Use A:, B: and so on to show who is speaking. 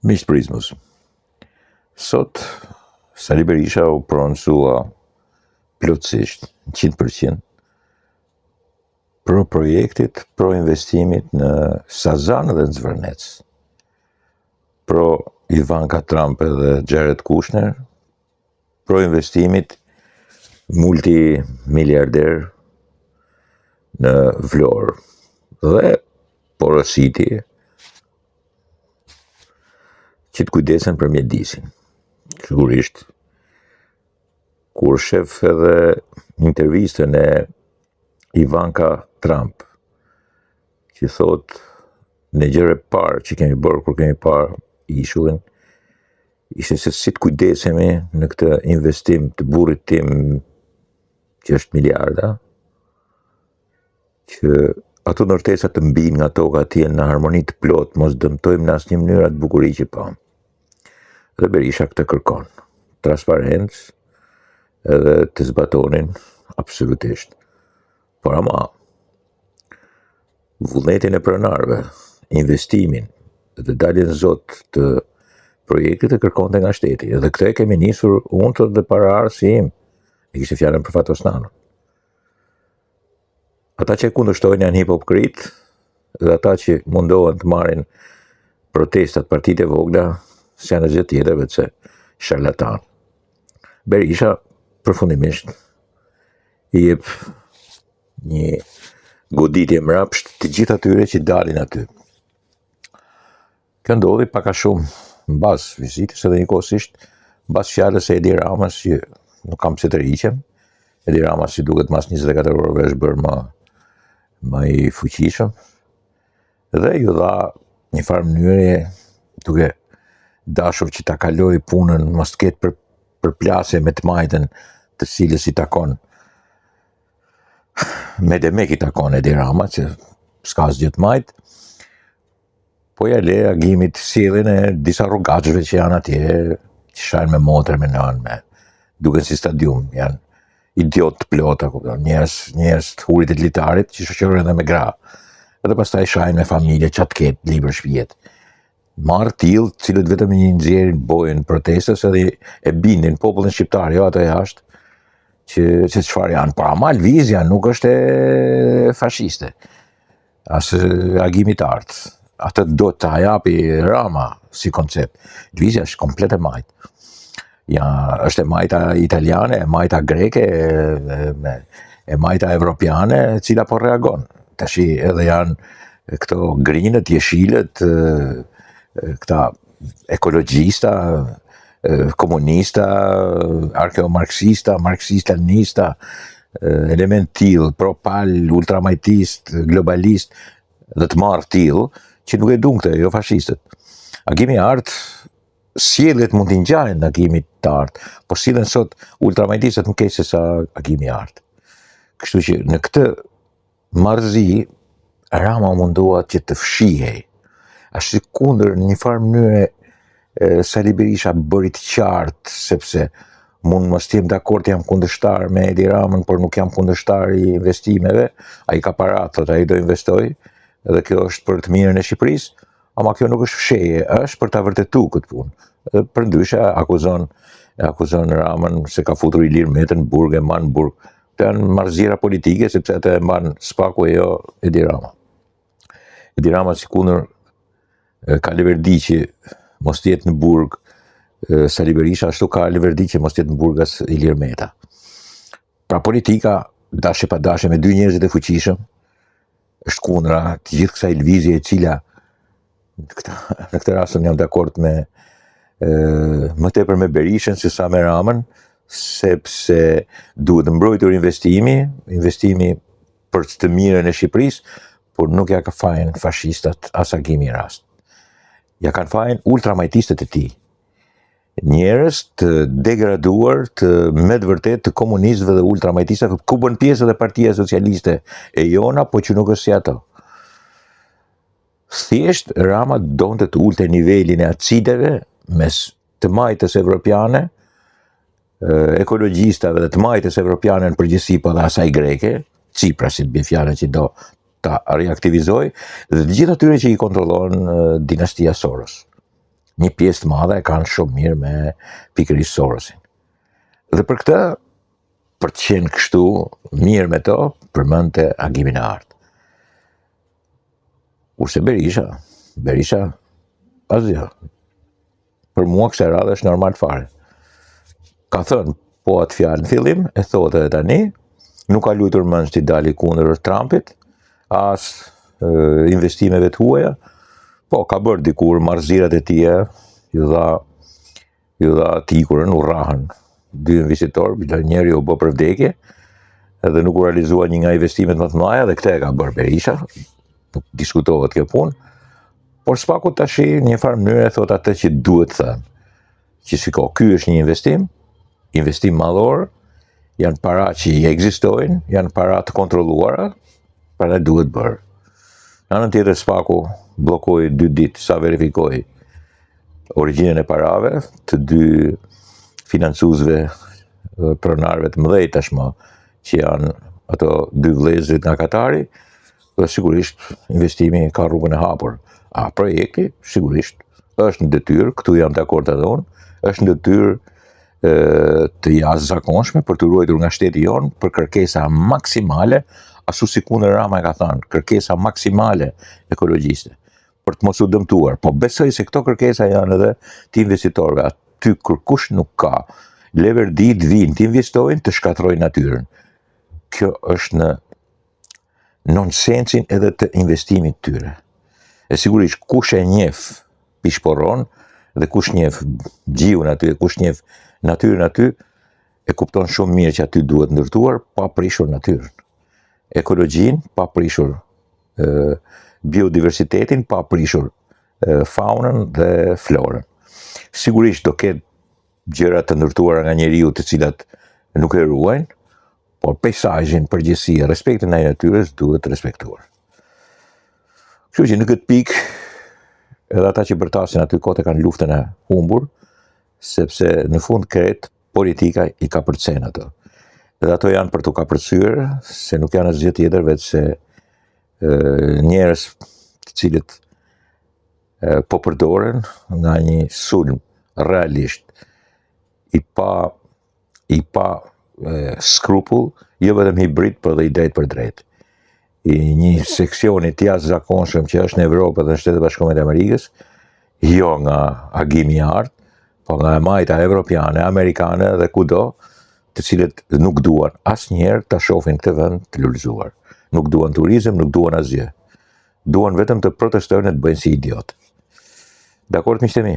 A: Miq të Prizmës, sot Sali Berisha u prononcua plotësisht, 100%, pro projektit, pro investimit në Sazan dhe në Zvërnec, pro Ivanka Trump dhe Jared Kushner, pro investimit multimiliarder në Vlorë dhe porositi që të kujdesen për mjedisin. Sigurisht, kur shef edhe intervistën e Ivanka Trump, që thotë në gjënë e parë që kemi bërë kur kemi parë ishullin, ishte se si të kujdesemi në këtë investim të burrit tim që është miliarda, që ato ndërtesa të mbijnë nga toka të jenë në harmoni të plotë, mos dëmtojmë në asnjë mënyrë atë bukuri që pamë. Dhe Berisha këtë kërkon, transparencë edhe të zbatonin absolutisht. Por ama, vullnetin e pronarëve, investimin dhe daljen zot të projektit e kërkonte nga shteti. Edhe këtë e kemi nisur unë të dhe paraardhësi im. E kishte fjalën për Fatos Nanon. Ata që e kundërshtojnë janë hipokrit dhe ata që mundohen të marrin protestat partitë e vogla s'janë asgjë tjetër veçse sharlatan. Berisha përfundimisht i jep një goditje mbrapsht të gjithë atyre që dalin aty. Kjo ndodhi pak a shumë mbas vizitës edhe njëkohësisht mbas fjalës së Edi Ramës që nuk kam pse tërhiqem. Edi Rama si duket mas 24 orëve është bërë më më i fuqishëm dhe ju dha një farë mënyre duke dashur që ta kalojë punën, mos të ketë për përplasje me të majtën të cilës i takon me demek i takon Edi Rama që s'ka asgjë të majtë, Po ja le Agimit sjelljen e disa rrugaçëve që janë atje, që shajnë me motër, me nënë, me duken si stadium, janë idiot të plota, kupton, njerëz, njerëz të hurit e të litarit që shoqërohen edhe me gra. Edhe pastaj shajnë me familje ça të ketë libër shpijet. Marrë tillë, të cilët vetëm i nxjerrin bojën protestës edhe e bindin popullin shqiptar, jo ato jashtë, që se çfarë janë. Por ama lëvizja nuk është e fashiste. As Agimit të Artë. Atë do ta japi Rama si koncept. Lëvizja është komplet e majtë. Ja, është e majta italiane, e majta greke, e, e, e majta evropiane, e cila po reagon. Tashi edhe janë këto greenët, jeshilët, këta ekologjista, komunista, arkeomarksista, marksista, leninista, element tillë, propal, ultramajtist, globalist dhe të marrë tillë, që nuk e duan këtë, jo fashistët. Agimi i Artë, sjelljet mund t'i ngjajnë Agimit të Artë, por sillen sot ultramajtistët më keq se sa Agimi i Artë. Kështu që në këtë Marrëzi, Rama u mundua që të fshihej. Ashtu sikundër në një farë mënyre Sali Berisha bëri të qartë sepse mund mos të jem dakord, jam kundërshtar me Edi Ramën, por nuk jam kundërshtar i investimeve. Ai ka para, thotë ai do investojë dhe kjo është për të mirën e Shqipërisë, ama kjo nuk është fshehje, është për ta vërtetuar këtë punë. Dhe përndryshe akuzon e akuzon Ramën se ka futur Ilir Metën në burg e mban në burg. Këto janë marrëzira politike sepse atë e mban Spaku e jo Edi Rama. Edi Rama sikundër ka leverdi që mos të jetë në burg Sali Berisha, ashtu ka leverdi që mos të jetë në burg as Ilir Meta. Pra politika, dashje pa dashje me dy njerëzit e fuqishëm, është kundra të gjithë kësaj lëvizje e cila në këtë, në këtë rast unë jam dakord me e, më tepër me Berishën se sa me Ramën, sepse duhet mbrojtur investimi, investimi për të mirën e Shqipërisë, por nuk ja ka fajin fashistat as Agimi i Artë. Ja kanë fajin ultramajtistët e tij. Njerëz të degraduar të me të vërtetë të komunistëve dhe ultramajtistëve, ku bën pjesë edhe Partia Socialiste e jona, po që nuk është si ato. Thjesht Rama donte të ulte nivelin e acideve mes të majtës evropiane, ekologjistave dhe të majtës evropiane në përgjithësi, po dhe asaj greke, Ciprasit bie fjala që do ta riaktivizojë, dhe të gjithë atyre që i kontrollon dinastia Soros. Një pjesë të madhe e kanë shumë mirë me pikërisht Sorosin. Dhe për këtë, për të qenë kështu mirë me to, përmendte Agimin e Artë. Kurse Berisha, Berisha, asgjë. Për mua kësaj radhe është normal fare. Ka thënë po atë fjalë në fillim, e thotë edhe tani, nuk ka luajtur mendsh t'i dali kundër Trumpit, as e, investimeve të huaja, po ka bërë dikur marrëzirat e tija, ju dha ju dha t'ikurën, u rrahën dy investitorë, bile njëri u bë për vdekje, edhe nuk u realizua një nga investimet më të mëdha dhe këtë e ka bërë Berisha, nuk diskutohet kjo punë, por s'paku tashi një farë mënyre thot atë që duhet thënë, që shiko, ky është një investim, investim madhor, janë para që ekzistojnë, janë para të kontrolluara, prandaj duhet bërë. Në anën tjetër Spaku bllokoi dy ditë sa verifikoi origjinën e parave të dy financuesve pronarëve të mëdhenj tashmë që janë ato dy vëllezërit nga Katari dhe sigurisht investimi ka rrugën e hapur. A projekti sigurisht është në detyrë, këtu jam dakord edhe unë, është në detyrë të jashtëzakonshme për të ruajtur nga shteti jonë për kërkesa maksimale, ashtu sikundër Rama e ka thënë, kërkesa maksimale ekologjiste për të mos u dëmtuar. Po besoj se këto kërkesa janë edhe të investitorëve. Aty kërkush nuk ka leverdi të vinë, të investojnë, të shkatërrojnë natyrën. Kjo është në nonsensin edhe të investimit tyre. E sigurisht, kush e njeh Pish Porron dhe kush njeh gjiun aty, kush njeh natyrën aty, e kupton shumë mirë që aty duhet ndërtuar pa prishur natyrën. Ekologjinë, pa prishur e, biodiversitetin, pa prishur e, faunën dhe florën. Sigurisht do ketë gjëra të ndërtuara nga njeriu të cilat nuk e ruajnë, por peisazhin, përgjithësi, respektin ndaj natyrës duhet respektuar. Kështu që në këtë pikë edhe ata që bërtasin aty kot e kanë luftën e humbur, sepse në fund krejt politika i kapërcen ato. Edhe ato janë për t'u kapërcyer, se nuk janë asgjë tjetër veç se njerëz të cilët e, po përdoren nga një sulm realisht i pa i pa e, skrupull, jo vetëm hibrid, por edhe i drejtpërdrejtë. I një seksioni të jashtëzakonshëm që është në Evropë dhe në Shtetet e Bashkuara të Amerikës, jo nga agimi i artë, po nga e majta evropiane, amerikane dhe kudo, të cilët nuk duan asnjëherë ta shohin këtë vend të lulëzuar. Nuk duan turizëm, nuk duan asgjë. Duan vetëm të protestojnë e të bëjnë si idiot. Dakord miqtë e mi.